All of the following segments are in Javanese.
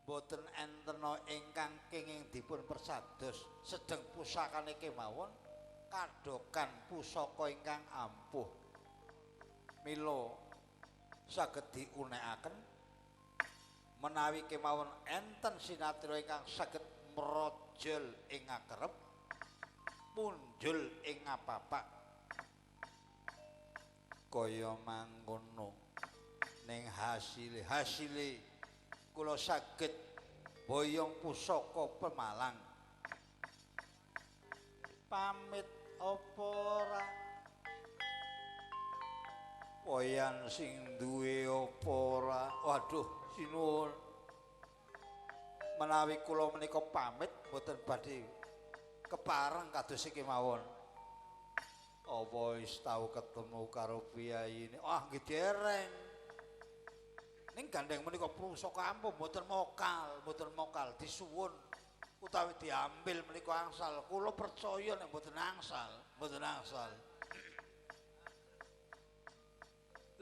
Mboten enten ingkang kenging dipun persados sedeng pusakane kemawon kadokan pusaka ingkang ampuh. Mila saged diunekaken menawi kemawon enten sinatya ingkang saged mrojol ing akerep punjul ing apapak kaya mangkono ning hasile kula saged boyong pusaka Pemalang. Pamit apa ora? Poyan sing duwe apa ora? Waduh, sinuwun. Menawi kula menika pamit mboten badhe kepareng kados iki mawon. Apa wis tau ketemu karo piyayine? Ah, nggih dereng. Ning gandeng menika pusaka ampuh mboten mokal disuwun utawi diambil menika angsal. Kula percaya nek mboten angsal, mboten angsal.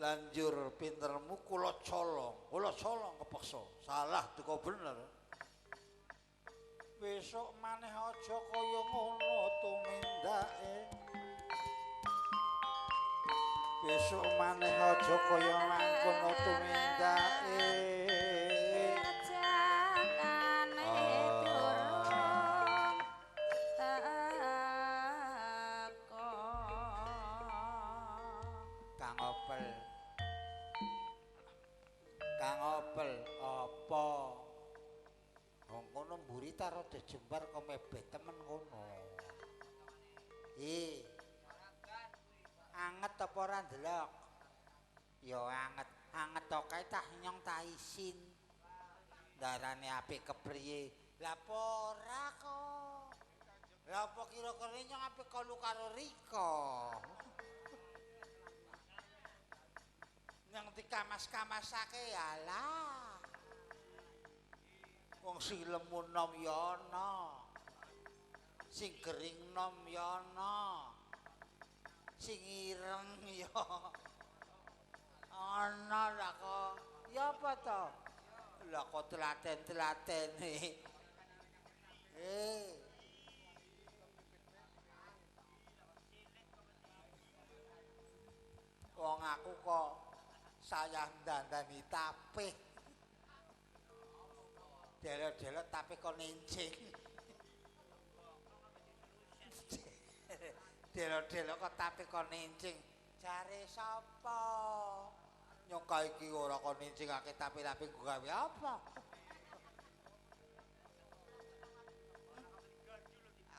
Lanjur pintermu kula colong kepeksa. Salah duka bener. Besok maneh aja kaya ngono tumindake. Besok maneh aja kaya mangkono tumindake. Janane durung teko. Kang Opel. Kang Opel apa? Wong kono mburi ta rada jembar kok mebet temen ngono. Ih. Anget apa ora ndelok? Ya anget, anget to kae tah nyong ta isin. Darane apik kepriye? Lah apa ora kok. Lah apa kira-kira nyong apik kalu karo Rika? Nyong dikamas-kamasake alah. Wong sing lemu nom ya ana. Sing gering nom ya ana. Sing ireng ya ana lah kok. Ya apa to? Lah kok telaten-telatene. Eh. Wong aku kok sayah ndandani tapih. Delok-delok tapih kok nencing. Delok-delok kok tapih kok nencing. Jare sapa? Nyong iki ora kok nencingake tapih-tapih nggo gawe apa?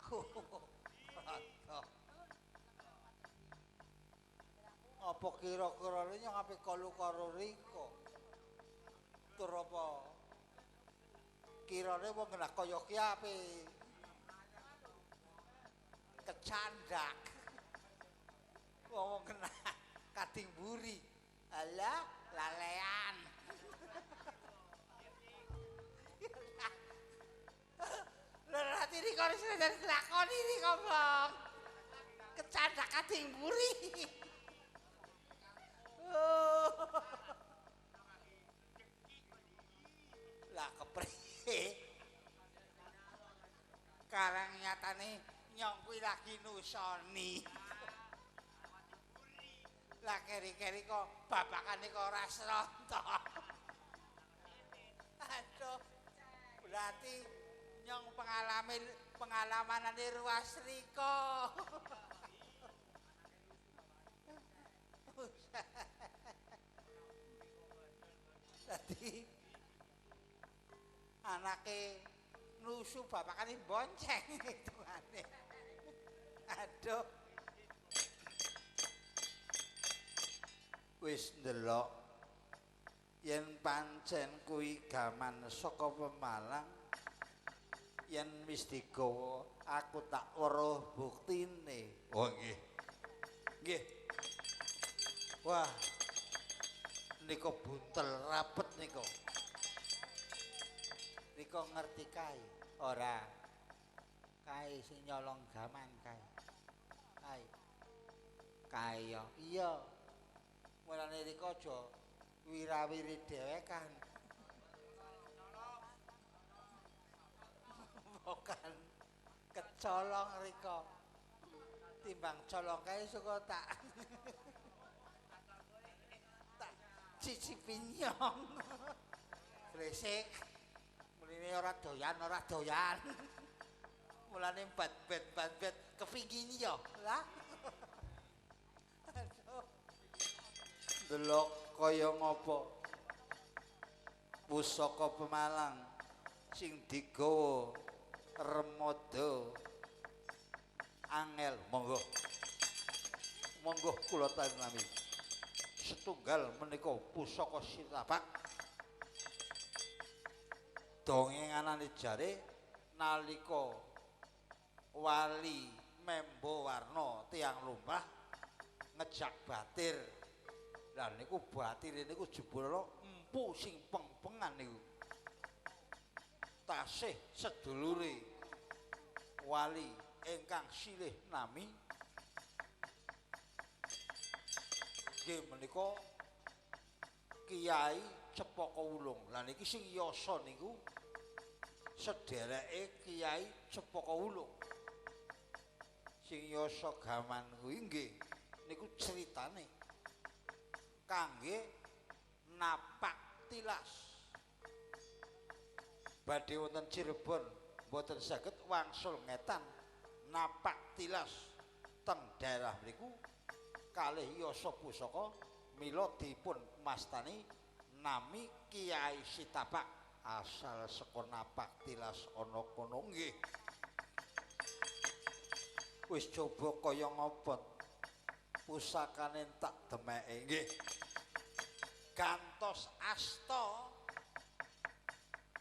Aku apa kira-kira nyong ape kalu karo Rika? Tur apa? Kirane wong kena kaya ki ape? Kecandak. Wong kena kating buri. Alah, lalean. Lha ati rika wis lakoni rika, Bang. Kecandak kating buri. Lah kepriye? Karang nyatane nyong kuwi lagi nusoni. Lah keri-keri kok babakane kok ora sronto. Aduh. Berarti nyong pengalamanane ruas rika. Dadi anake nusu bapakane bonceng hitungane. Aduh. Wis ndelok yen pancen kuwi gaman saka Pemalang, yen wis digawa aku tak weruh buktine. Oh nggih. Nggih. Wah. Nika buntel rapet nika. Rika ngerti kae? Ora. Kae sing nyolong gaman kae. Kae. Kae ya. Iya. Mulane Rika aja wirawiri dhewekan. Okan kecolong rika. Timbang colong kae suka tak tak cicipi nyong. Gresik. Mrene ora doyan, ora doyan. Mulane bat-bat kepingin yo. Lah. Aduh. Delok kaya ngapa pusaka Pemalang sing digawa remada angel. Monggo. Monggo kula tanami. Setunggal menika pusaka Sitapak. Dongenganane jare nalika wali membo warna tiyang lumrah ngejak batir. Lah niku batire niku jebul empu sing peng-pengan niku. Tasih sedulure wali ingkang silih nami nggih menika Kiai Cepaka Wulung. Lah niki sing yasa niku sedereke Kiai Cepaka Wulung. Sing yasa gaman kuwi nggih niku critane kangge napak tilas. Badhe wonten Cirebon mboten saged wangsul ngetan napak tilas teng daerah mriku kalih yasa pusaka mila dipun mastani nami Kiai Sitapak asal saka napak tilas ana kono nggih. Wis coba kaya ngapa pusakane tak demeke nggih. Gantos asta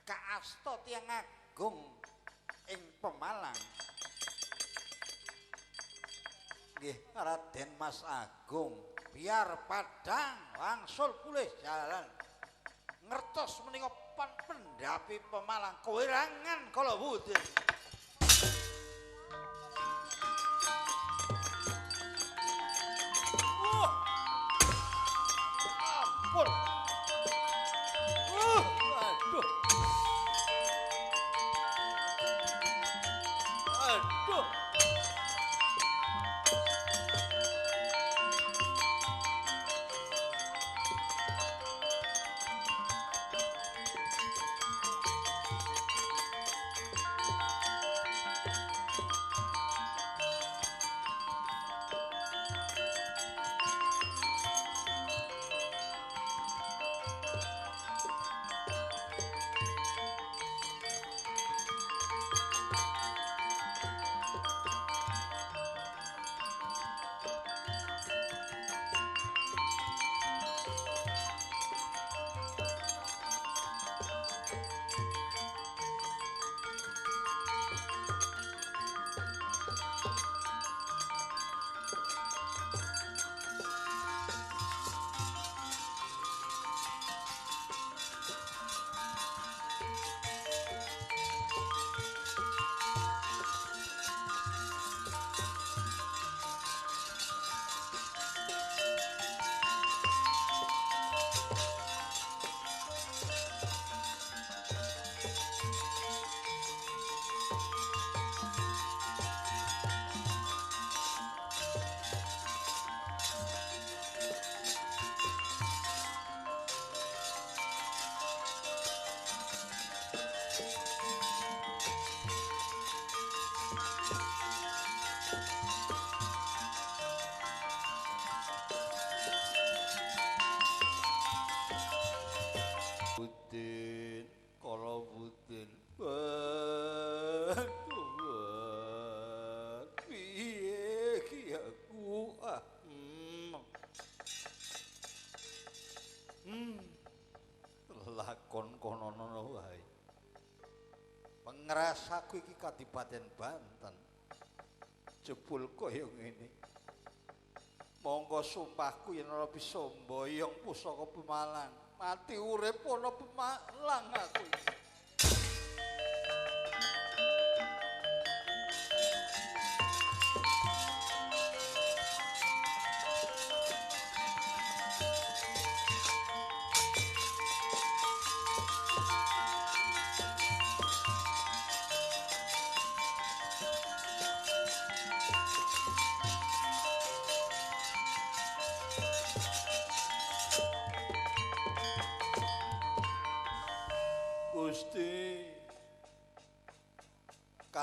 kaasta tiyang agung ing Pemalang. Nggih Raden Mas Agung biar padang wangsul pulih jalan ngertos menika pan pendhapi Pemalang kowerangan kala wudin. Wah. Ampun. Aduh. Aduh. Lakon kono-kono wae. Pengrasaku iki kadipaten Banten. Jebul kaya ngene. Monggo sumpahku yen ora bisa mboyong pusaka Pemalang, mati urip ana Pemalang aku iki.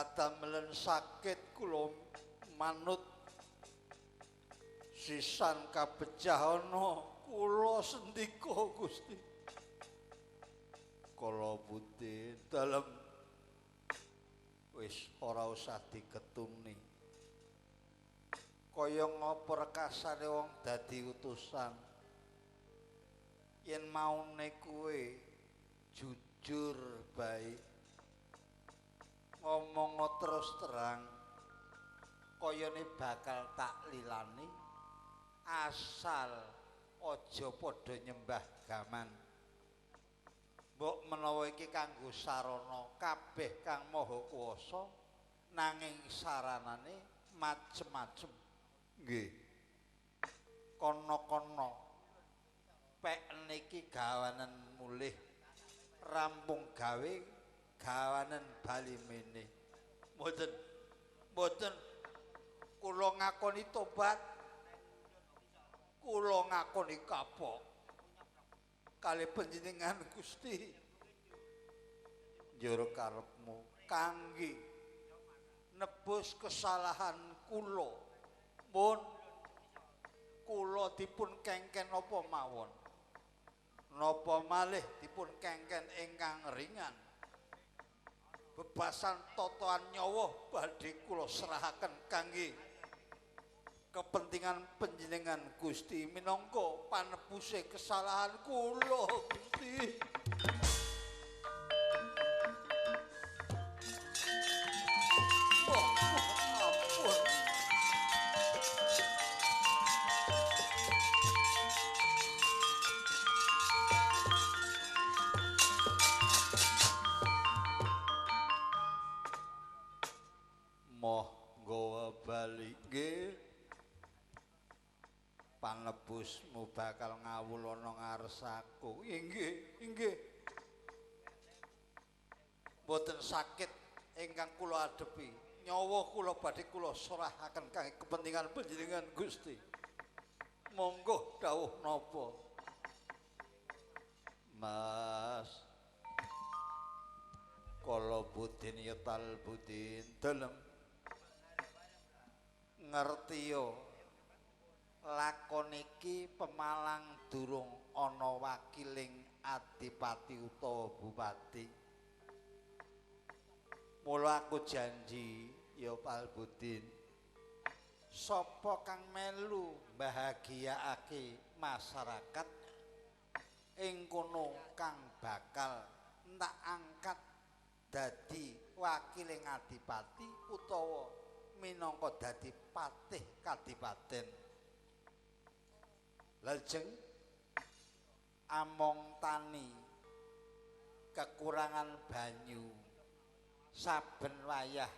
Kadamelen sakit kula manut sisan kabejahana kula sendika Gusti. Kala putih dalem wis ora usah diketuni. Kaya ngapa rekasane wong dadi utusan. Yen maune kowe jujur baik, ngomong terus terang, kayane bakal tak lilani asal aja padha nyembah gaman. Mbok menawa iki kanggo sarana kabeh kang maha kuwasa, nanging saranane macem-macem. Nggih. Kono-kono pek niki gawanen mulih, rampung gawe gawanen bali mene. Mboten. Mboten. Kula ngakoni tobat. Kula ngakoni kapok kali panjenengan Gusti. Njur karepmu kangge nebus kesalahan kula. Mun kula dipun kengken napa mawon. Napa malih dipun kengken ingkang ringan. Bebasan totoan nyawa badhe kula serahaken kangge kepentingan panjenengan Gusti minangka panebuse kesalahan kula Gusti. Ampun. Moh nggawa bali nggih. Panebusmu bakal ngawulana ngarsaku. Inggih, inggih. Mboten sakit ingkang kula adepi. Nyawa kula badhe kula serahaken kangge kepentingan panjenengan Gusti. Monggo dawuh napa? Mas kala budin ya tal budin dalem ngerti yo lakon iki Pemalang durung ana wakiling adipati utawa bupati. Mula aku janji ya Palbudin, sapa kang melu mbahagiaake masyarakat ing kono kang bakal tak angkat dadi wakiling adipati utawa minangka dadi patih kadipaten. Lajeng among tani kekurangan banyu saben wayah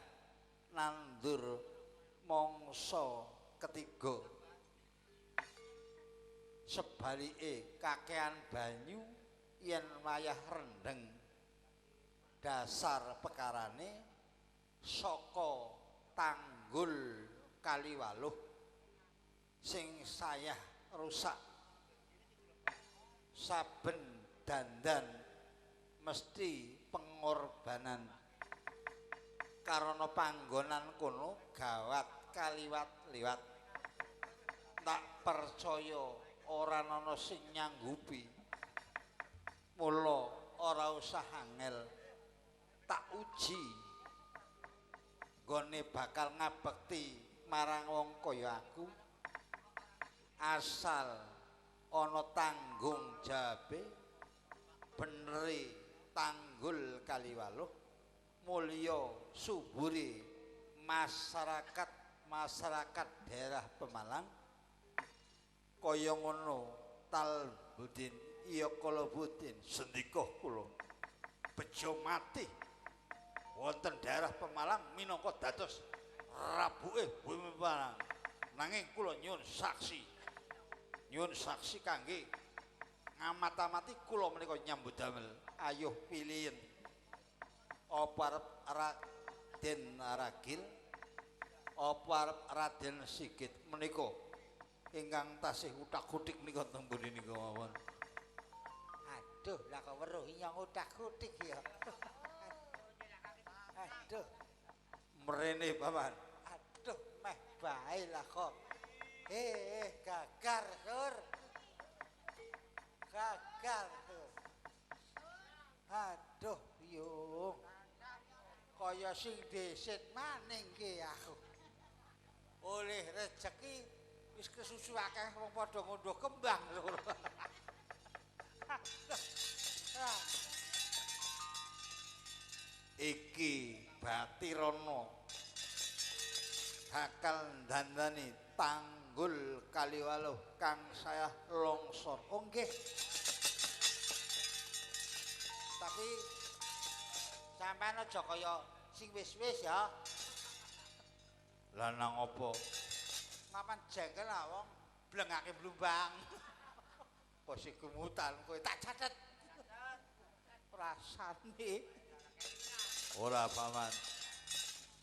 nandur mangsa ketiga. Sebalike kakean banyu yen wayah rendheng. Dasar pekarane saka tanggul Kaliwaluh sing sayah rusak. Saben dandan mesti pengorbanan karana panggonan kono gawat kaliwat liwat. Tak percaya ora ana sing nyanggupi. Mula ora usah angel, tak uji nggone bakal ngabekti marang wong kaya aku. Asal ana tanggung jawabe benere tanggul Kaliwaluh mulya subure masyarakat masyarakat daerah Pemalang kaya ngono. Talbudin iya kala budin sendika kula bejo mati wonten daerah Pemalang minangka dados rabuke bumi Pemalang. Nanging kula nyuwun saksi, nyuwun saksi kangge ngamat-amati kula menika nyambut damel. Ayuh pilihin apa arep Raden Ragil apa arep Raden Sigit menika ingkang tasih utak-utik menika teng pundi nika mawon. Aduh, lah kok weruh nyong utak-utik ya. Aduh. Mrene Paman. Aduh, meh bae lah kok. Gagal, Sur. Gagal, Sur. Aduh, yung. Kaya sing desit maning ki aku. Oleh rejeki wis kesusu akeh wong padha ngunduh kembang lho. Iki Batirana bakal ndandani tanggul Kaliwaluh kang saya longsor. Oh nggih. Tapi sampean aja kaya sing wis-wis ya. Lah nang apa? Mapan jengkel lah wong blengake blumbang. Kok sing kemutan kowe Tak catet. Rasane ora Paman.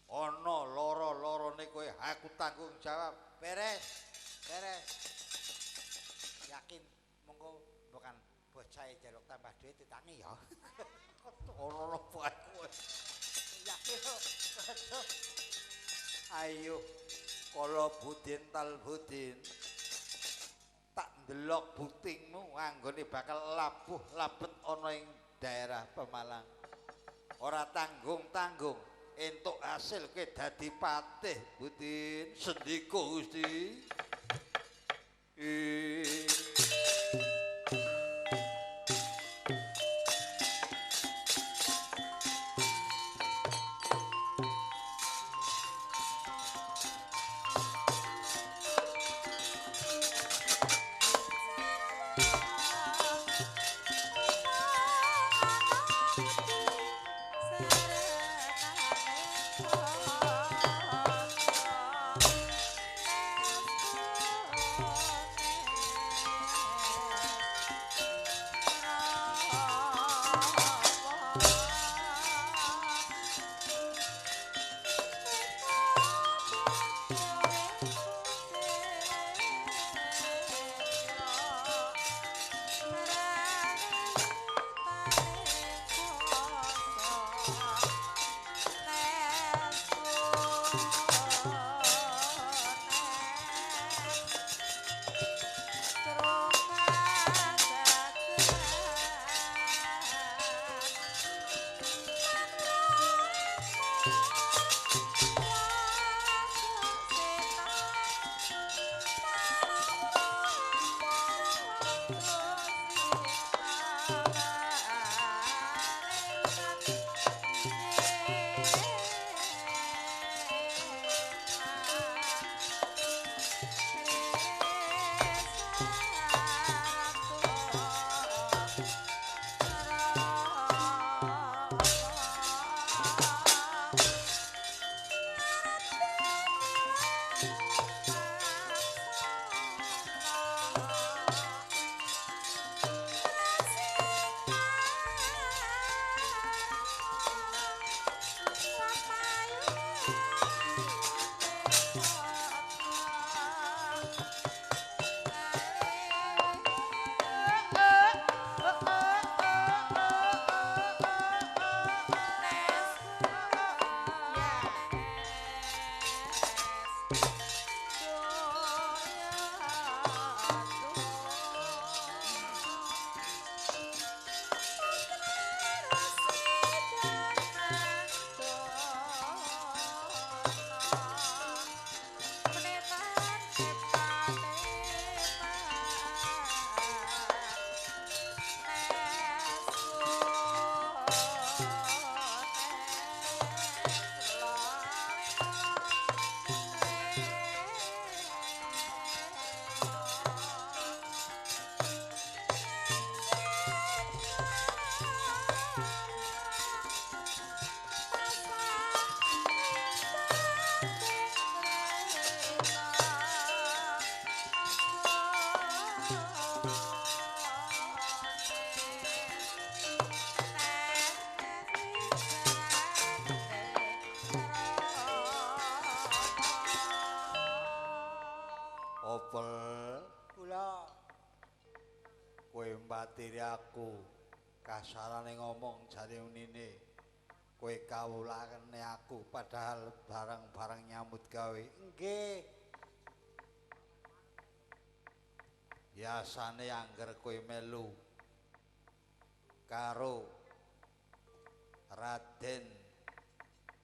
Ana lara-larane kowe aku tanggung jawab. Beres. Beres. Yakin monggo bukan bocah njaluk tambah duit ditangi ya. Ora apa kowe. Yakin. Ayo kala budin tal budin. Tak ndelok butingmu anggone bakal labuh labet ana ing daerah Pemalang. Ora tanggung-tanggung entuk hasil kowe dadi patih Budin. Sendika Gusti. Opel Kula kowe mbatiri aku kasarane ngomong jare unine. Kowe kawulane aku padahal barang-barang nyambut gawe. Nggih. Biasane angger kowe melu karo Raden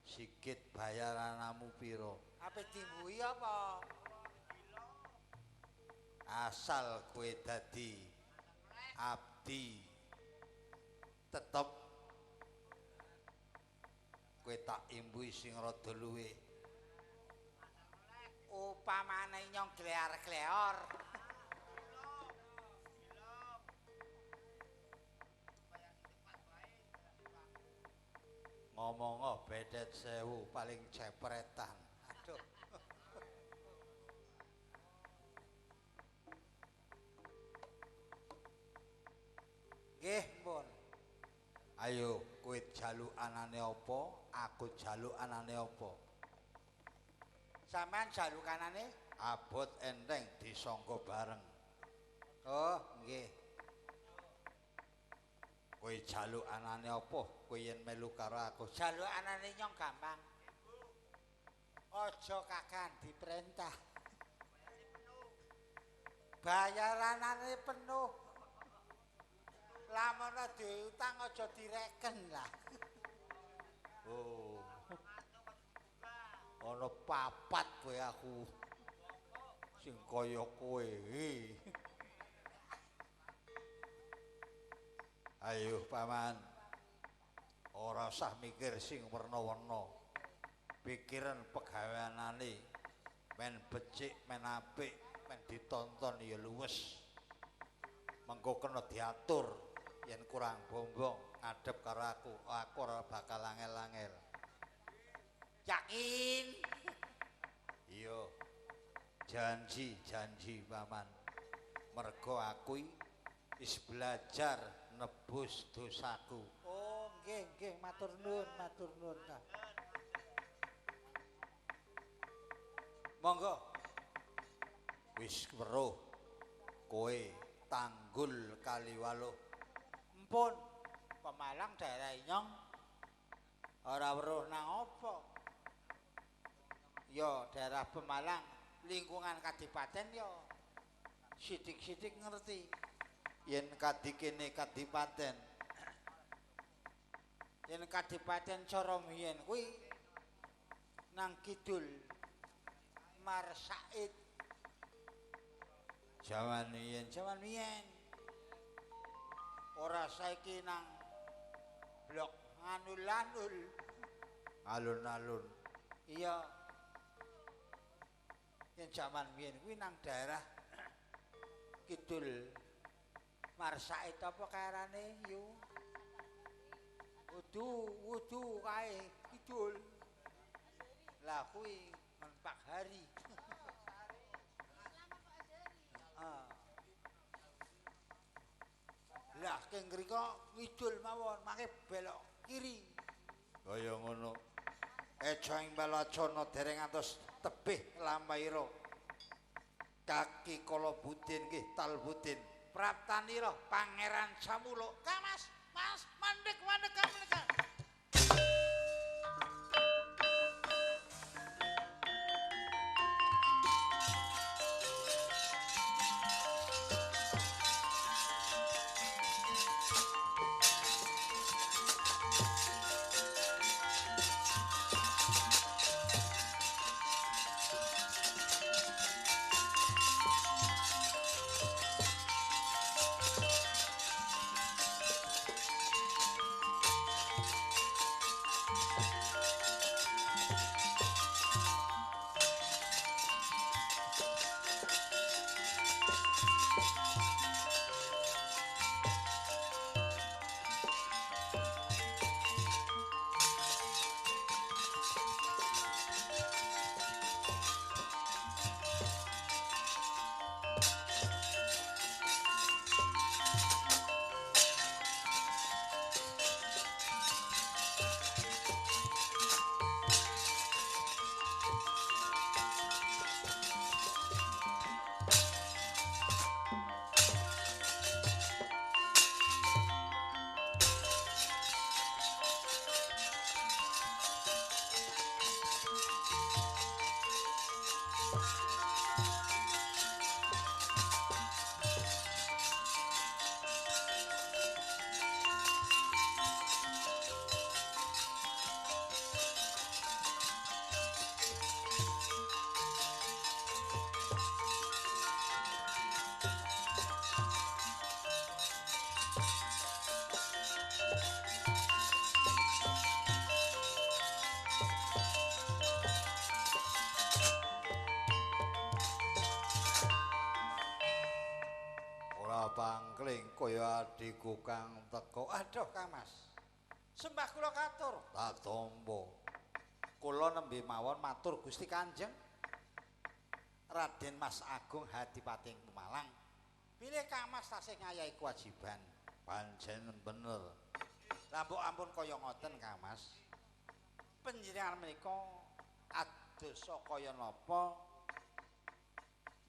Sigit bayaranamu pira? Ape dimbuhi apa? Asal kowe dadi abdi tetep kowe tak imbuhi sing rada luwih. Upamane nyong glear-gleor. Ngomong bedet sewu paling cepretan. Aduh. Nggih, Mbon. Ayo kowe jaluk anane apa? Aku jaluk anane apa? Sampeyan jalukanane abot enteng disangka bareng. Oh, nggih. Kowe jaluk anane apa? Kowe yen melu karo aku jaluk anane nyong gampang. Aja kakan diperintah. Bayaranane penuh. Lamun diutang aja direken lah. Oh. Ana papat kowe aku. Sing kaya kowe. Ayo paman. Ora usah mikir sing werna-werna. Pikiran pegaweanane men becik, men apik, men ditonton ya luwes. Mengko kena diatur yen kurang bombong ngadep karo aku, aku ora bakal angel-angel. Yakin? Iya. Janji, janji paman. Mergo aku wis belajar nebus dosaku. Oh, nggih, nggih, matur nuwun, matur nuwun ta. Monggo. Wis weruh kowe tanggul Kaliwaluh. Empun, Pemalang daerah inyong ora weruh nang apa. Ya daerah Pemalang, lingkungan kadipaten ya sithik-sithik ngerti. Yen kadikene kadipaten, yen kadipaten cara mbiyen kuwi nang kidul Marsaid. Jaman yen, jaman biyen. Ora saiki nang blok anul-anul, alun-alun. Iya. Yen jaman biyen kuwi nang daerah kidul Marsaid apa karane yu? Wudu, wudu kae kidul. Lah kuwi men Pak Hari. Lah keng ngriko ngidul mawon, mangke belok kiri. Kaya ngono. Eja ing balacana dereng ngantos tebih lampahira. Kaki kala budin nggih talbudin. Praptanira Pangeran Samuluk. Ka Mas, Mas, mandek mandek mandek. kaya adhiku kang teko. Aduh Kang Mas. Sembah kula katur. Tak tampa. Kula nembe mawon matur Gusti Kanjeng Raden Mas Agung Hadipating Pemalang. Bilih Kang Mas tasih ngayahi kewajiban. Pancen bener. Lah mbok ampun kaya ngoten Kang Mas. Panjenengan menika adosa kaya napa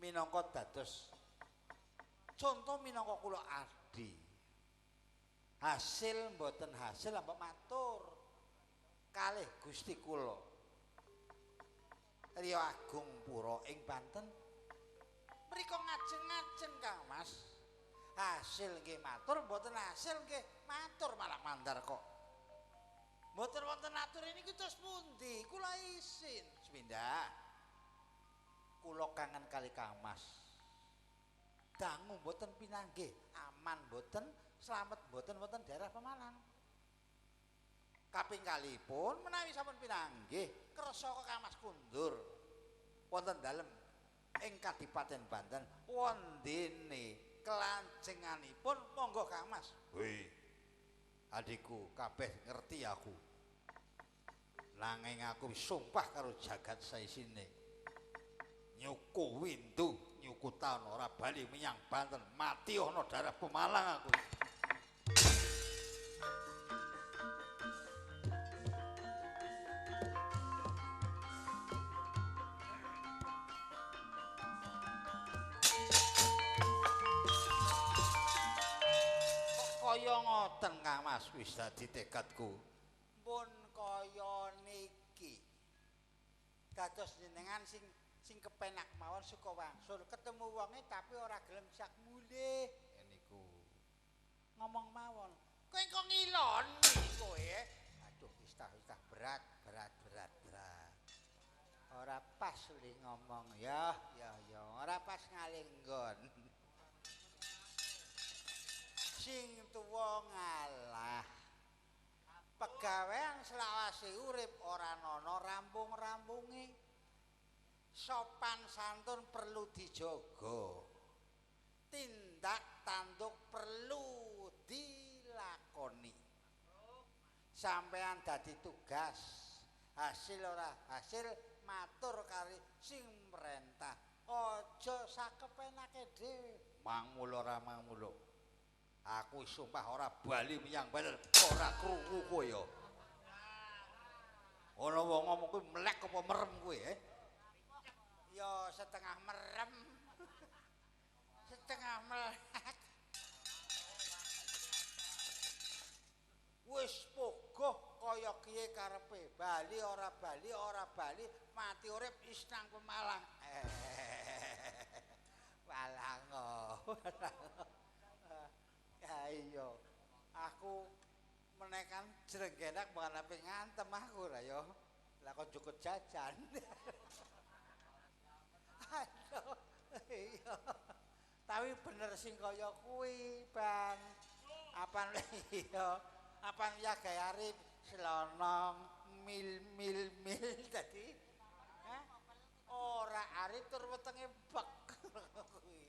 minangka dados conto minangka kula adhi. Hasil mboten hasil mbok matur kalih Gusti kula Riya Agung Pura ing Banten. Mriko ngajeng-ngajeng Kang Mas. Hasil nggih matur, mboten hasil nggih matur malah mandar kok. Mboten wonten atur niku terus pundi? Kula isin. Sepindah. Kula kangen kali Kang Mas. Dangu mboten pinanggih, aman mboten, slamet mboten wonten daerah Pemalang. Kaping kalipun menawi sampun pinanggih, kersa kok Kang Mas kundur wonten dalem ing Kadipaten Banten wondene kelanjenganipun monggo Kang Mas. Hei. Adikku kabeh ngerti aku. Nanging aku sumpah karo jagat saisine. Nyuku windu, nyuku taun ora bali menyang Banten, mati ana daerah Pemalang aku. Kaya ngoten Kang Mas wis dadi tekadku. Pun kaya niki. Dados jenengan sing kepenak mawon suka wangsul, ketemu wonge tapi ora gelem sak mulih. Niku. Ngomong mawon. Kowe kok ngiloni kowe? Aduh, wis tah berat, berat, berat, berat. Ora pas li ngomong ya, ya, ya, ora pas ngalinggon. Sing tuwa ngalah. Pegawean selawase urip ora ana rampung-rampunge. Sopan santun perlu dijaga. Tindak tanduk perlu dilakoni. Sampean dadi tugas, hasil ora hasil matur kali sing merentah. Aja sakepenake dhewe. Mangmula ora mangmula. Aku sumpah ora bali menyang Banten, ora krungu kowe ya. Ana wong ngomong kuwi melek apa merem kowe, eh? Ya setengah merem. Setengah melek. Wis pogoh kaya kiye karepe, bali ora bali ora bali, mati urip is nang Pemalang. Walango. Ya iya, aku menekan jrenggenak menganapi ngantem aku lah yo. Lah kok cukup jajan. Aduh, iya. Tapi bener sing kaya kuwi, Bang. Apan iya, apan ya gawe arep selonong mil mil mil dadi. Hah? Ora arep tur wetenge bek kuwi.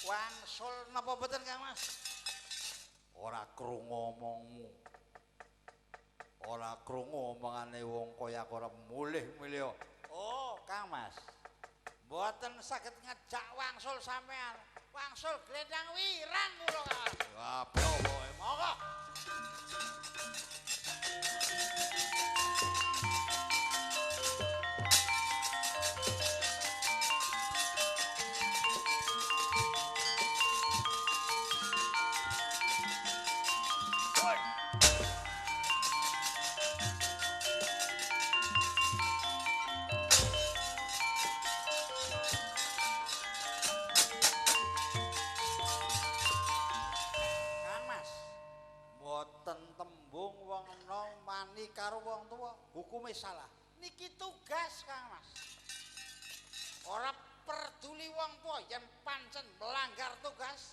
Wangsul napa mboten Kang Mas? Ora krungu omongmu. Ora krungu omongane wong kaya aku ora mulih-mulih. Oh, Kang Mas. Mboten saged ngejak wangsul sampean. Wangsul glendang wirang kula, Kang. Ya apik pokoke. Monggo. Karo wong tuwa hukume salah. Niki tugas Kang Mas. Ora peduli wong tuwa yen pancen melanggar tugas,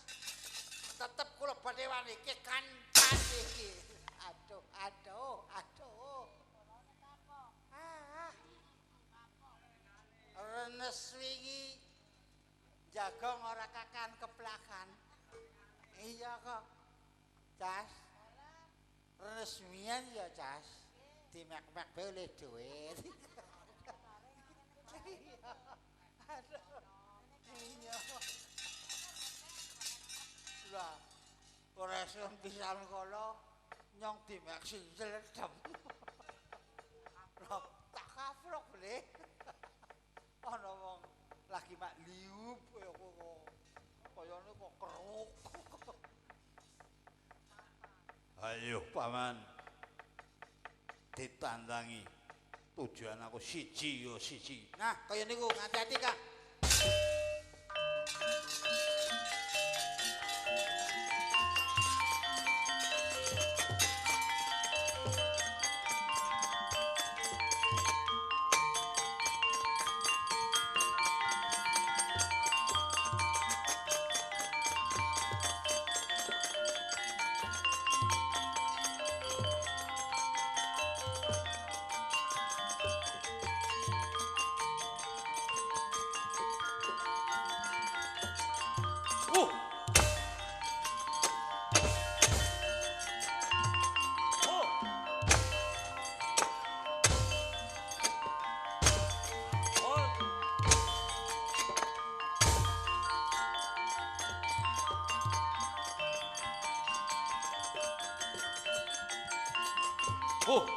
tetep kula badhe wani iki kancan iki. Aduh, aduh, aduh. Ah. Renes wingi jagong ora kakan keplakan. Iya kok. Cas. Resmian ya, Cas. Dimek-mek bae oleh duit. Aduh. Iya. Lah, ora iso pisan kono nyong dimek sing sledem. Lah, tak kafrok beli. Ana wong lagi mak liup kaya kok. Kayane kok keruk. Ayo paman. Ditandangi. Tujuan aku siji ya siji. Nah, kaya niku hati-hati, Kak. Oh.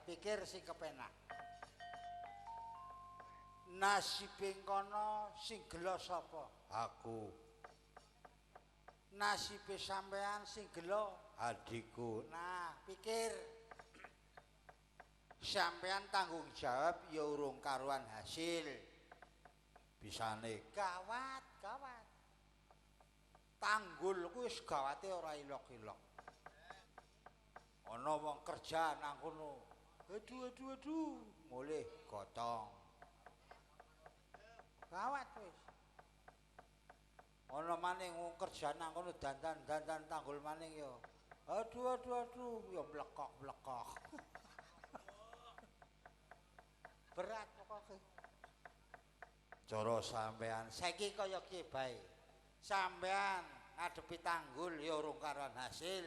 Pikir sing kepenak. Nasibe kono sing gelo sapa? Aku. Nasibe sampean sing gelo adikku. Nah, pikir. Sampean tanggung jawab ya urung karuan hasil. Bisane gawat, gawat. Tanggul kuwi wis gawate ora ilok-ilok. Ana wong kerja nang kono. Aduh, aduh, aduh, mulih gotong. Gawat wis. Ana maning wong kerja nang kono dandan-dandan tanggul maning ya. Aduh, aduh, aduh, ya mlekok-mlekok. Berat pokoke. Cara sampean saiki kaya kiye bae. Sampean ngadepi tanggul ya urung karuan hasil.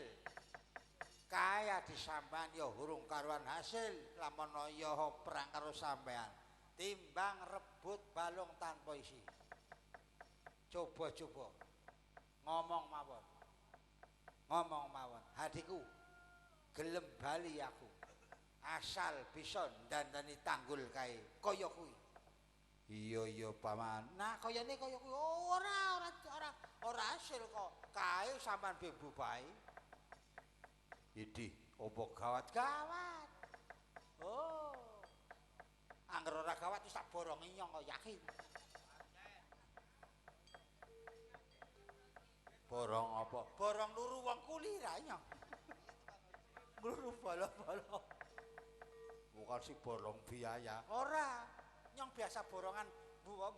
Kaya di sampean ya urung karuan hasil, lamun ya perang karo sampean timbang rebut balung tanpa isi. Coba-coba ngomong mawon, ngomong mawon, hatiku gelem bali aku asal bisa ndandani tanggul kae kaya kuwi. Iya iya paman. Nah kayane kaya kuwi ora ora ora ora hasil kok kae sampean bembu bae. Idih, opo gawat? Gawat. Oh. Angger ora gawat wis tak borongi nyong kok yakin. Borong apa? Borong luru wong kuli ra nyong. Luru bala-bala. Bukan si borong biaya. Ora. Nyong biasa borongan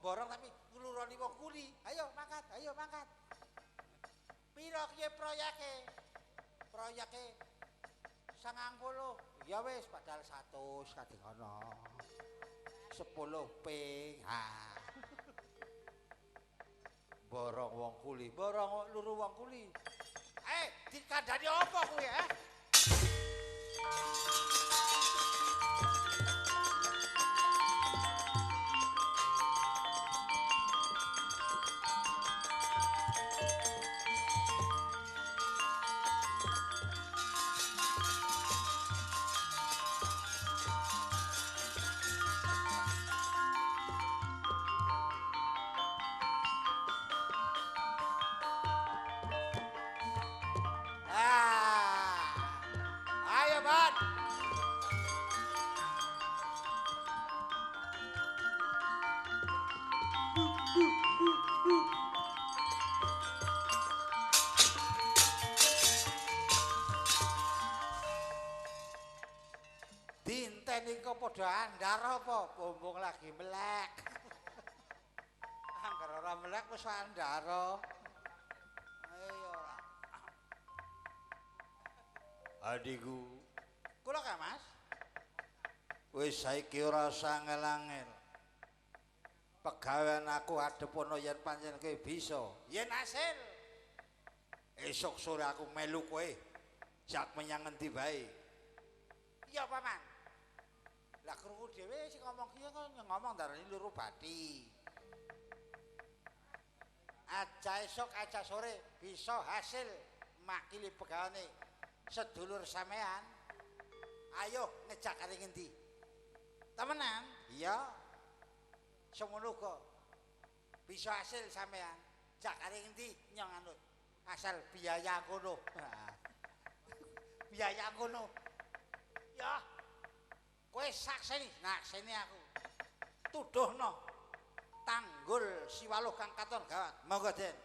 borong tapi ngluroni wong kuli. Ayo mangkat, ayo mangkat. Piro kiye proyeke? Proyeke 90. Ya wis padahal 100 kadang ana. 10 ping. Ha. Borong wong kuli, borong luru wong kuli. Eh, dikandani apa kuwi, eh? Endi enteni kok padha andar apa? Mumpung lagi melek. Angger ora melek wis andar. Ayo ora. Adikku, Kula ka Mas? Wis saiki ora usah angel-angel. Pegawean aku adhepono yen pancen kowe bisa. Yen asil. Esuk sore aku melu kowe. Jak menyang ngendi bae. Iya, Paman. Lah krungu dhewe sing ngomong ki kan ngomong darani luru bathi. Aja esuk aja sore bisa hasil makili pegaweane sedulur sampean. Ayo ngejak kare ngendi? Temenan? Iya. Semono uga bisa hasil sampean. Jak kare ngendi nyong anut. Asal biaya kono. Biaya kono. Ya. Kowe sakseni, nakseni aku. Tuduhno tanggul siwaluh kang katon gawat. Monggo, Den.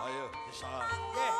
Ayo, bisa. Nggih.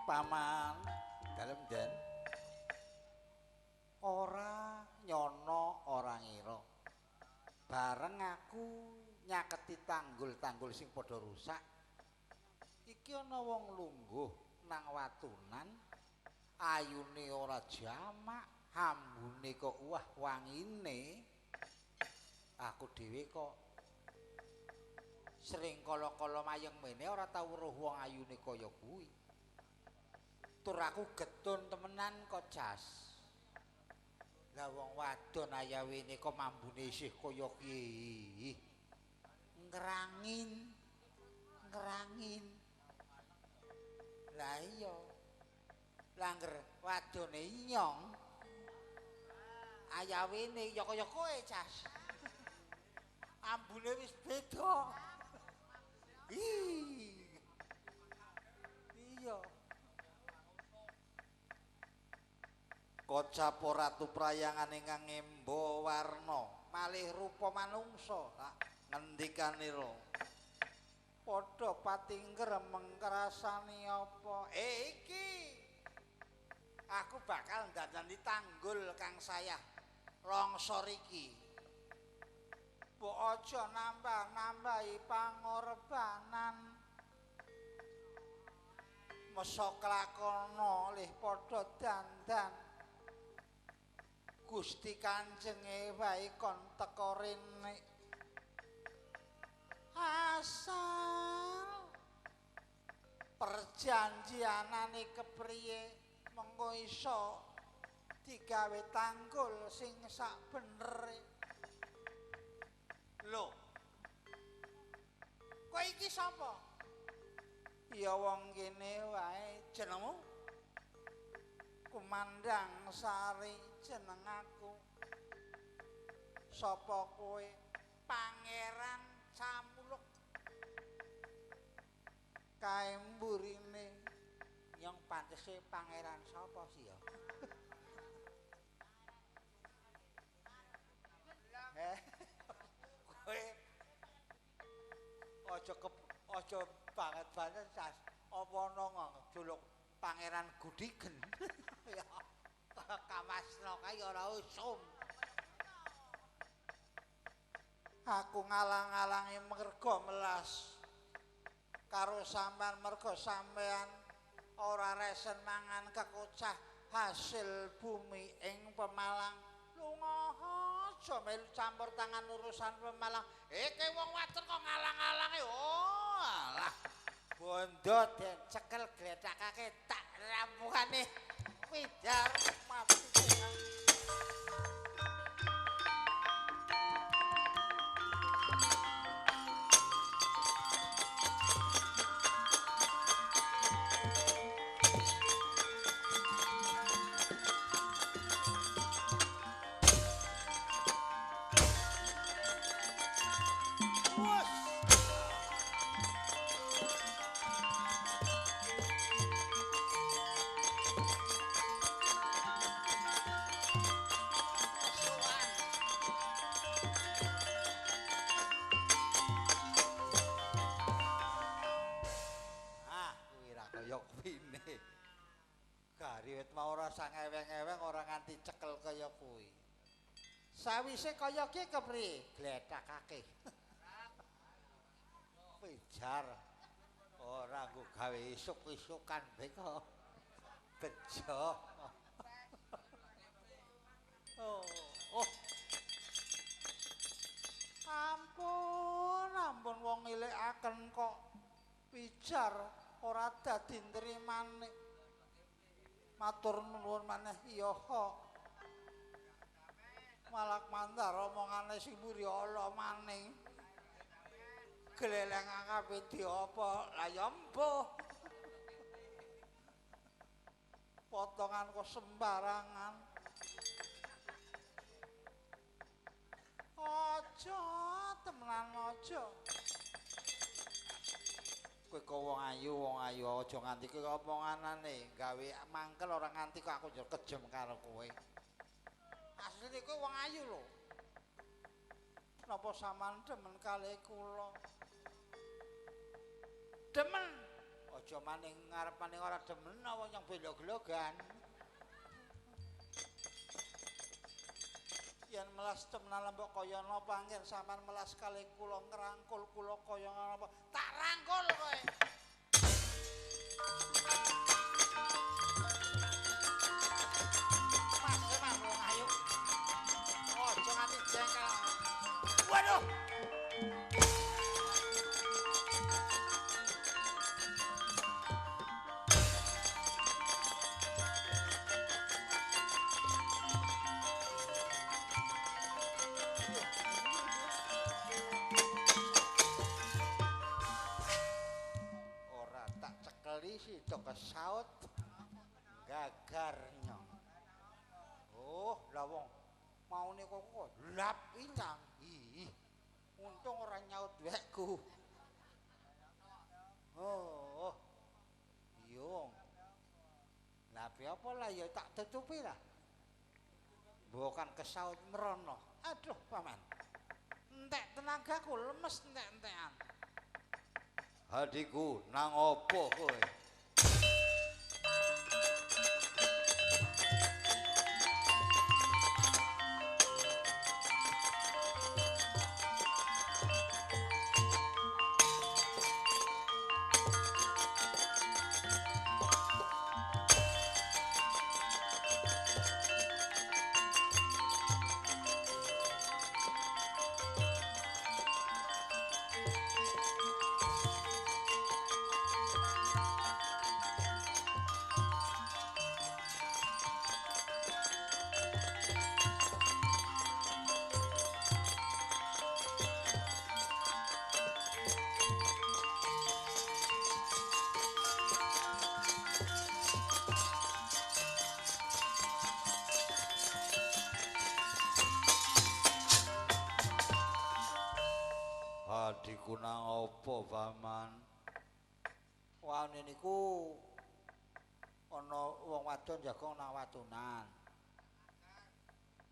Paman, dalem Den. Nyaketi tanggul-tanggul sing padha rusak. Iki ana wong lungguh nang watunan, ayune ora jamak, ambune kok wah wangine. Aku dhewe kok sering kala-kala mayeng mene ora tau weruh wong ayune kaya kuwi. Tur aku getun temenan kok jas. Lah wong wadon ayawene kok mambune isih kaya kiye. Ngrangin. Ngrangin. Lah iya. Langger wadone nyong. Ayawene ya kaya kowe, Cas. Ambune wis beda. Ih. Iya. Kocap Ratu Prayangan ingkang ngemba warna malih rupa manungsa ngendikanira padha pati ngremeng krasane apa iki aku bakal ndandani tanggul kang sayah longsor iki. Mbok aja nambah-nambahi pangorbanan. Mesa klakono lih padha dandan. Gusti Kanjenge wae kon teka rene. Asal perjanjianane kepriye mengko iso digawe tanggul sing sak benere. Lho. Kowe iki sapa? Ya wong kene wae jenengmu. Kumandang Sari jeneng aku. Sapa kowe? Pangeran Camuluk. Kae mburine nyong pantese pangeran sapa sih ya? Kowe aja banget-banget Cas. Apa ana juluk Pangeran Gudigen? Ya kamasno kae ora usum. Aku ngalang-alangi merga melas karo sampean merga sampean ora resen mangan kekocah hasil bumi ing Pemalang. Lunga aja melu campur tangan urusan Pemalang. Iki wong wadon kok ngalang-alangi. Oh alah. Bondo den cekel gletakake tak rampungane pijar mati. Eweng-eweng ora nganti cekel kaya kuwi. Sawise kaya ki kepriye? Gletakake. Pijar ora nggo gawe isuk-isukan beko. Bejo. Oh, oh. Ampun, ampun wong nilikaken kok pijar ora dadi nrimane. Matur nuwun maneh iya kok. Malak mandar omongane sing mburi ala maning. Gleleng kabeh diapa? Lah ya mbuh. Potongan kok sembarangan. Aja temenan aja. Kowe kok wong ayu aja nganti kowe omonganane gawe mangkel ora nganti kok aku yo kejem karo kowe. Asline kowe wong ayu lho. Napa sampean demen kalih kula? Demen. Aja maning ngarepane ora demen wong yang belok-belogan. Yen melas temenan mbok kaya napa anggen sampean melas kalih kula ngrangkul kula kaya napa. Tak rangkul kowe. Mas, mas wong ayu. Aja nganti jengkel. Waduh. Ora tak cekeli sida kesaut gagar nyong. Oh, lah wong maune kok lap ilang. Ih. Untung ora nyaut wekku. Oh. Iya wong. Lah piye apa lah ya tak tutupi lah. Bukan kesaut merono. Aduh, paman. Entek tenagaku lemes entek-entekan. Adikku nang opo kowe? Adikku nang opo, Paman? Wane niku ana wong wadon jagong nang watunan.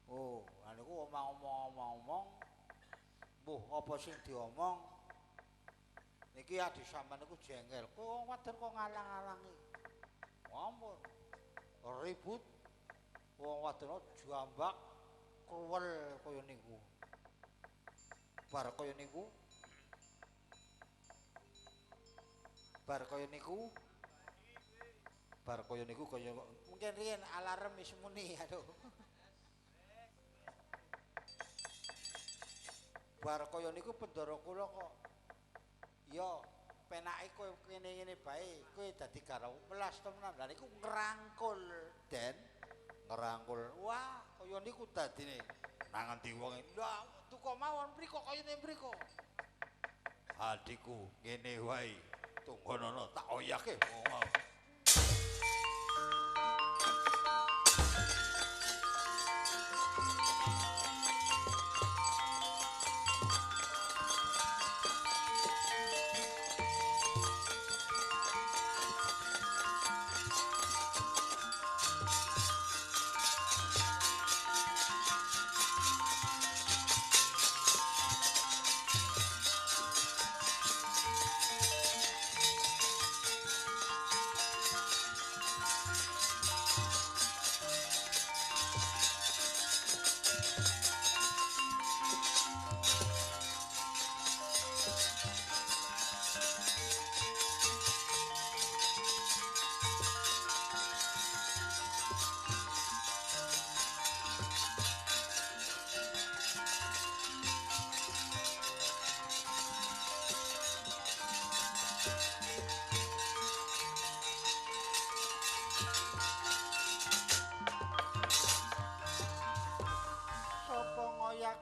Oh, lha niku omong-omong-omong mbuh apa sing diomong. Niki adi sampean niku jengkel. Kowe wong wadon kok ngalang-alangi. Ampun. Ribut. Wong wadon jambak kruwel kaya niku. Bar kaya niku. Bar kaya niku. Bar kaya niku kaya mungkin riyen alarm wis muni aduh. Bar kaya niku bendara kula kok ya penake kowe ngene-ngene bae, kowe dadi garwa melas temenan. Lah niku ngrangkul, Den. Ngrangkul. Wah, kaya niku dadine. Nang endi wonge? Lah, duka mawon mriko kaya ngene mriko. Adikku ngene wae. Tunggonono tak oyake wong mau.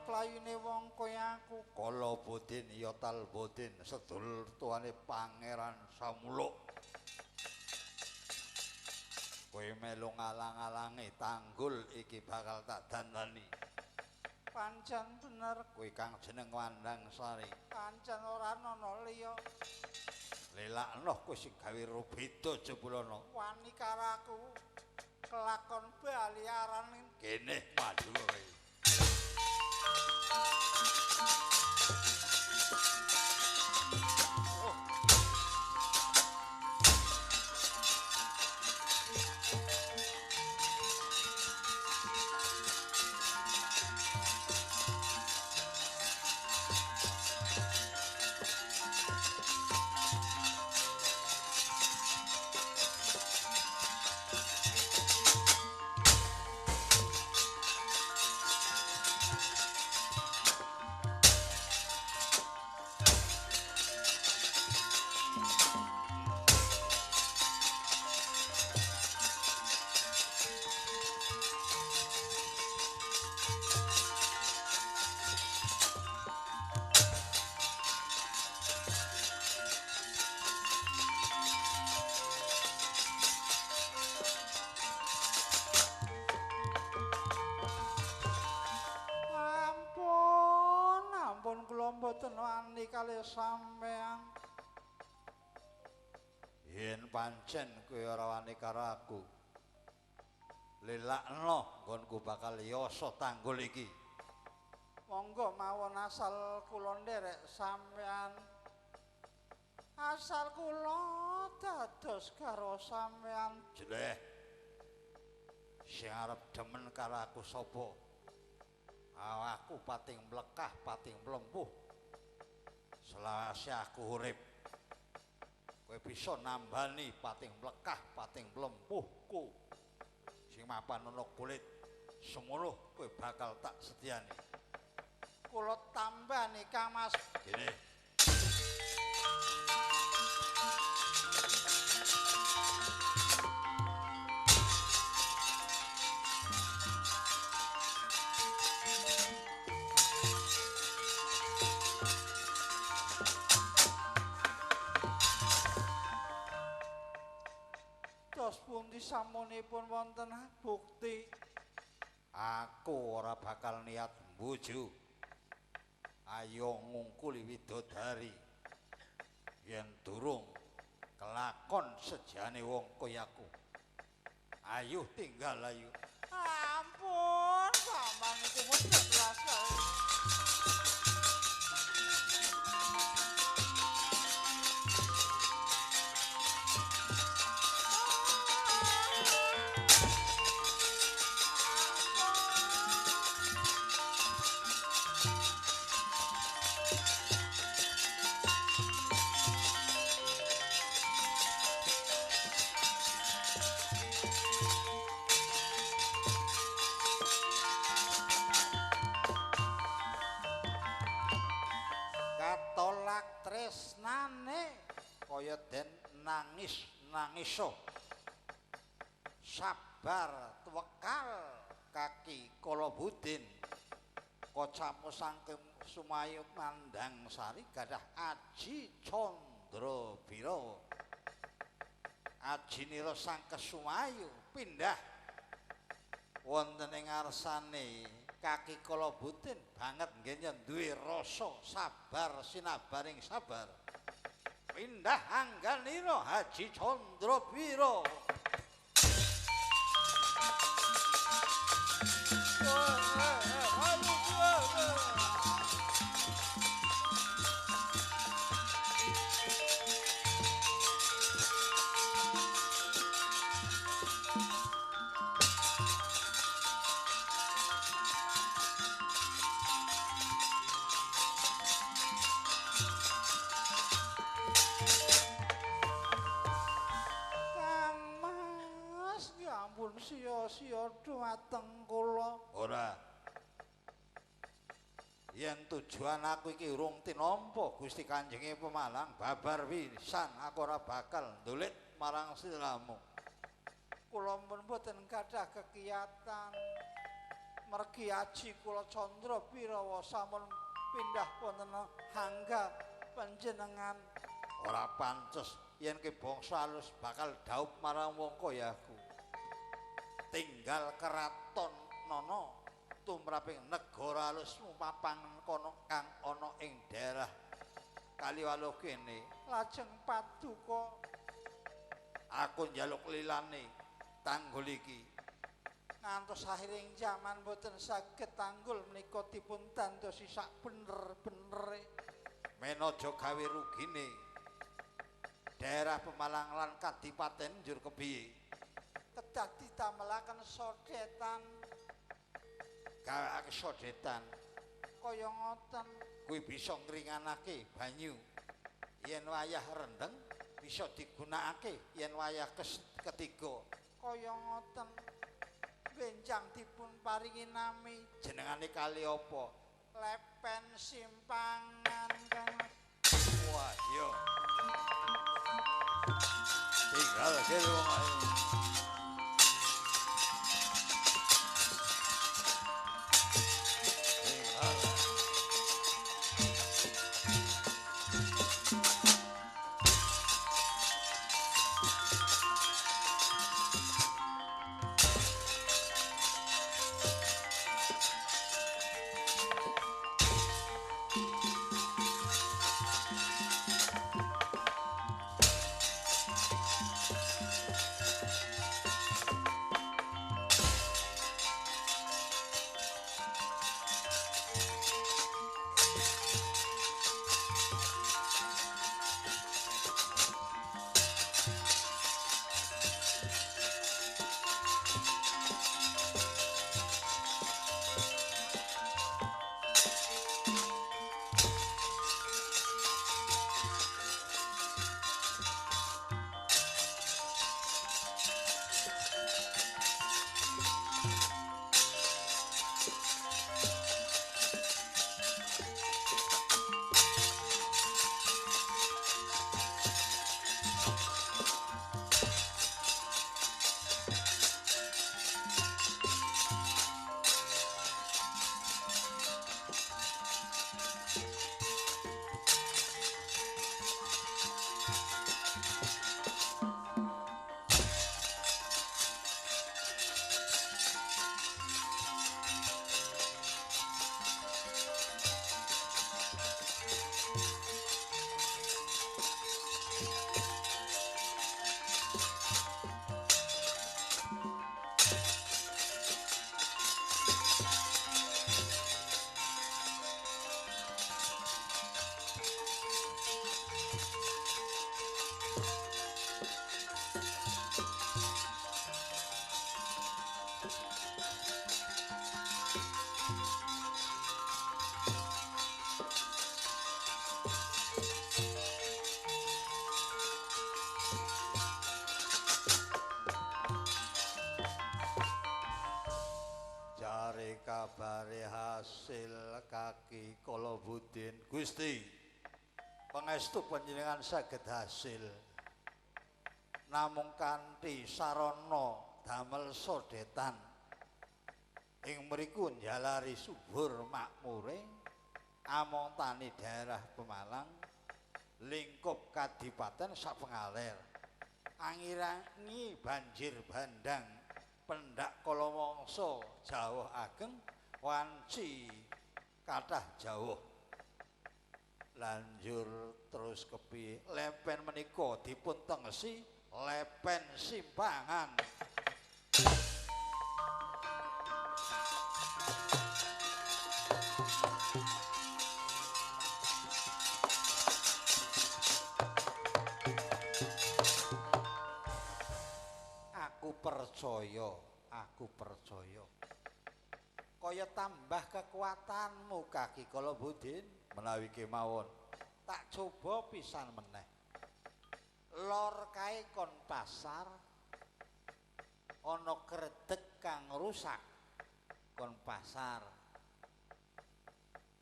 Playune wong kaya aku. Kala bodin ya talbodin sedulur tuane Pangeran Samuluk. Kowe melu ngalang-alangi tanggul iki bakal tak dandani. Pancen bener kowe kang jeneng Wandang Sari. Pancen ora ana liya. Lelakno kowe sing gawe rubeda jebulana. Wani karo aku kelakon bali aran kene maju kowe. mboten wani kalih sampean. Yen pancen kowe ora wani karo aku, lelakno nggonku bakal yasa tanggul iki. Monggo mawon asal kula nderek sampean. Asal kula dados karo sampean. Jeleh. Sing arep demen karo aku sapa? Awakku pating mlekah, pating mlempuh. Selawase aku urip, kowe bisa nambani pating mlekah, pating mlempuhku. Sing mapan ana kulit semono kowe bakal tak setiani. Kula tambani Kang Mas. Gini. Dos pundi samunipun wonten bukti? Aku ora bakal niat mbuju. Ayo ngungkuli widodari. Yen durung kelakon sejane wong kaya aku. Ayo tinggal ayo. Ampun, paman iku mesti rasa. Katolak tresnane kaya den nangis nangiso. Sabar tuwekal kaki Kalabudin. Kocamu saking Sumayu Mandang Sari gadah aji Candra Birawa. Ajinira sang Kesumayu pindah wonten ing ngarsane kaki Kalabudin banget nggih duwe rasa sabar sinabaring sabar. Pindah angganira Haji Candra Birawa. Kang Mas, ya ampun sia-sia dhumateng kula. Ora. Yen tujuan aku iki urung tinampa Gusti Kanjenge Pemalang babar pisan aku ora bakal ndulit marang sliramu. Kula pun mboten gadah kegiatan. Mergi aji kula Candra Birawa sampun pindah wonten hangga panjenengan. Ora pantes yen ki bangsa alus bakal dhaup marang wong kaya aku. Tinggal keraton nono tumraping negara alusmu papan kono kang ana ing daerah Kaliwaluh kene. Lajeng paduka Aku njaluk lilane tanggul iki. Ngantos akhiring jaman mboten saged tanggul menika dipun tandosi sak bener-benere. Men aja gawe rugine daerah Pemalang lan Kadipaten njur kepiye? Kedah didamelaken sodetan. Gawekake sodetan kaya ngoten kuwi bisa ngringanake banyu. Yen wayah rendeng bisa digunakake yen wayah ketiga kaya ngoten. Benjang dipun paringi nami jenengane kali apa? Lepen Simpangan Kang. Wah, iya. Tinggal kene wong ae. Tinggal. Kabare hasil kaki Kalabudin? Gusti, pangestu panjenengan saged hasil. Namung kanthi sarana damel sodetan ing mriku njalari subur makmure among tani daerah Pemalang lingkup kadipaten sapengaler angirangi banjir bandang pendak kalawangsa jawah ageng wanci kathah jawah. Lanjur terus kepiye lepen menika dipun tengesi lepen simpangan. Aku percaya, Kaya tambah kekuatanmu kaki Kalabudin menawi kemawon. Tak coba pisan meneh. Lor kae kon pasar ana kredeg kang rusak kon pasar.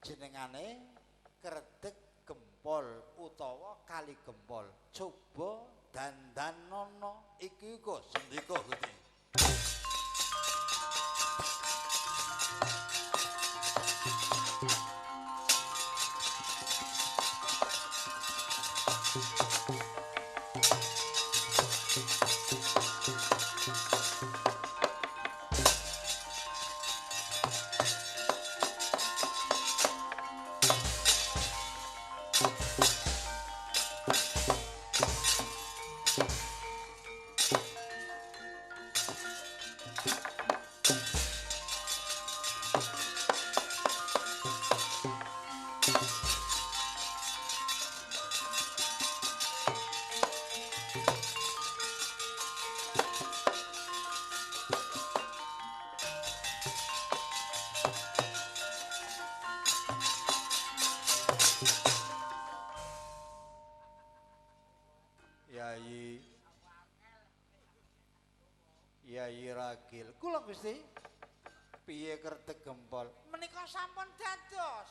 Jenengane kredeg gempol utawa kali gempol. Coba dandanono iki uga sendika Gusti. Yayi Ragil, kula Gusti piye kredeg gempol menika sampun dados.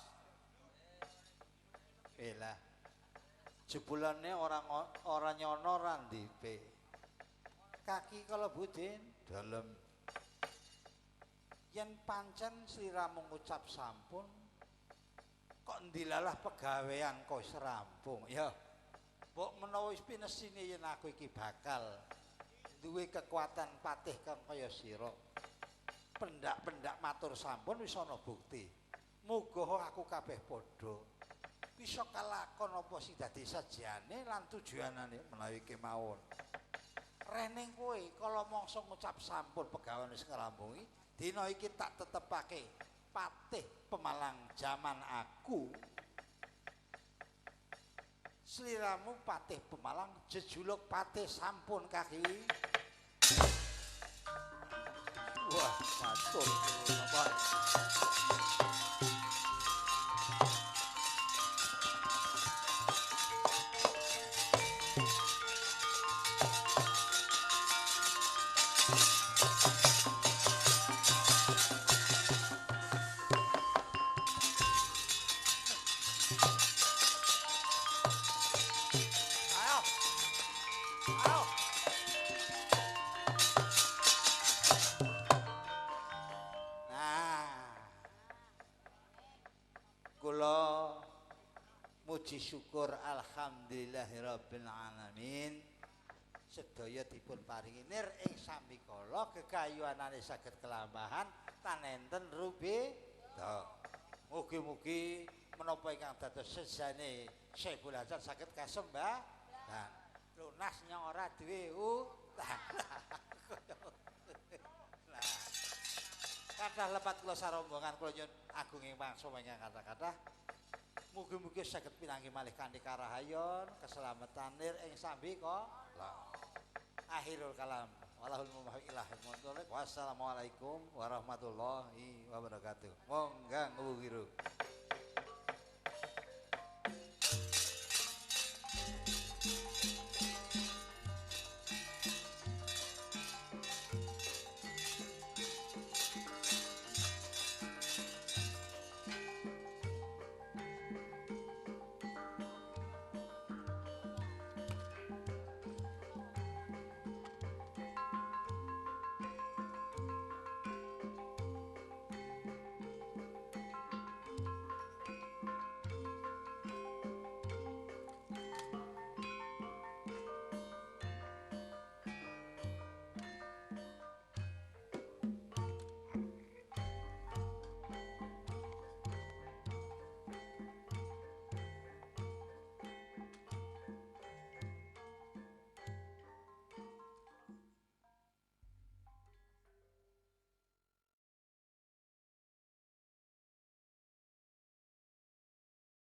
Elah, jebulane ora nyono ora ndipe. Kaki Kalabudin dalem. Yen pancen sliramu ngucap sampun, kok ndilalah pegawean kok wis rampung ya. Mbok menawa wis pinesine yen aku iki bakal duwe kekuatan patih kang kaya sira. Pendak-pendak matur sampun wis ana bukti. Muga aku kabeh padha bisa kalakon apa sing dadi sajane lan tujuanane menawi kemawon. Rening kowe kala mangsa ngucap sampun pegawean wis ngrampungi, dina iki tak tetepake patih Pemalang jaman aku. Sliramu patih Pemalang jejuluk patih sampun kaki. Wah, matur nuwun. Ayo. Ayo. Nah, kula muji syukur alhamdulillahirabbil alamin. Sedaya dipun paringi nir ing sambikala gegayuhanane saged kelambahan tan enten rubeda. Mugi-mugi menapa ingkang dados sejane Syaiful Hasan saged kasembahan. Lunas nyong ora duwe utang. Nah, kathah lepat kula sarombongan kula nyuwun agunging pangsa ingkang kathah-kathah. Mugi-mugi saged pinanggih malih kanthi karahayon, keselamatan nir ing sambikala. Akhirul kalam. Walahul muwaffiq ila aqwamit. Wassalamualaikum warahmatullahi wabarakatuh. Monggo ngwuwiru.